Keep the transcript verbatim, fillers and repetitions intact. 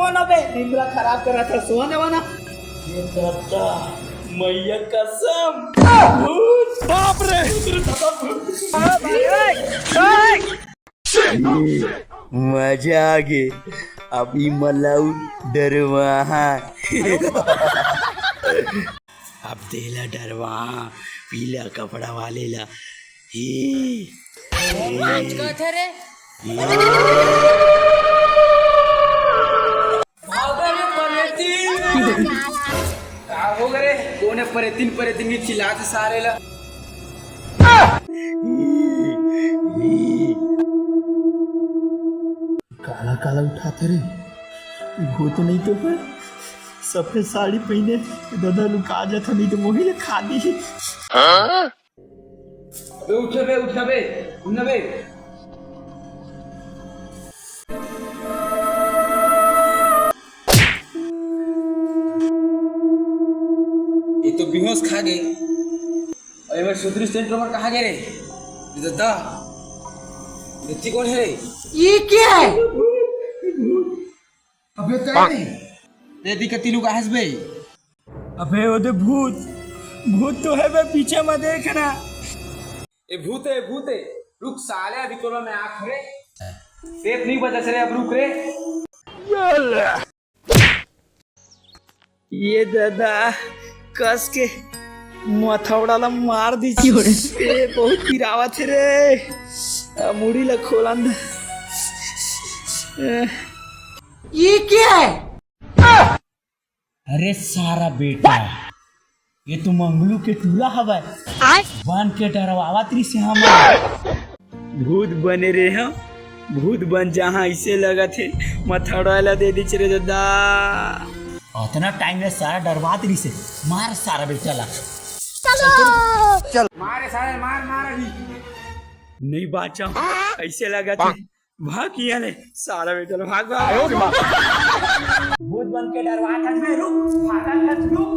कौन अबे दिन ला खराब कर रहा था, सोने वाला। ये दादा, मैया कसम। भूत। बाप रे। मजा आ गे। अब ई मलाऊ डरवाहा। अब तेला डरवाहा, पीला कपड़ा वाले ला। हे। आज का था रे? का हो गे रे? कोने परेतिन परेतिन के चिल्लात सारे ला? काला काला उठाते रे, भूत नहीं तो फिर सफेद साड़ी पहने दादा लुका जाता, नहीं तो मोही ले खा दी। अबे उठ बे, उठ बे, उठ बे। ये तो बेहोश खा गे। अरे भाई, सुधरी सेंटर में कहाँ गे रे? ये दादा, ये कौन है रे? ये क्या है? अबे तेरी। दे दी कतिलू का हंस बे। अबे, ओ दे भूत, भूत तो है बे, पीछे में देख ना। ए भूत है, भूत है, रुक साले, अभी तोला मैं आँख रे। पेट नहीं बजा रे, अब रुक रे। ये दादा, कस के मथौड़ा ला मार दी। ए, बहुत पिरावत है रे। आ, मुड़ी ला खोलन दे। ए। ये क्या है? अरे सारा बेटा, ये तो मंगलू के टूरा हवय। आय। बन के डरवावत रिस हे हमन। भूत बने रे हम, भूत बन जाहा, इसे लगत हे। मथौड़ा ला दे दीच रे दादा। अतना टाइम ले सारा डरवात रिस हे, मार सारा बेटा ला। चलो। चल। मार सारा, मार, मार अभी। नहीं बाचा, ऐसे लगत हे। भाग किया ले, सारा बेटा ला भाग, भाग। भूत बन के डरवा थस बे, रुक, भागा थस, रुक।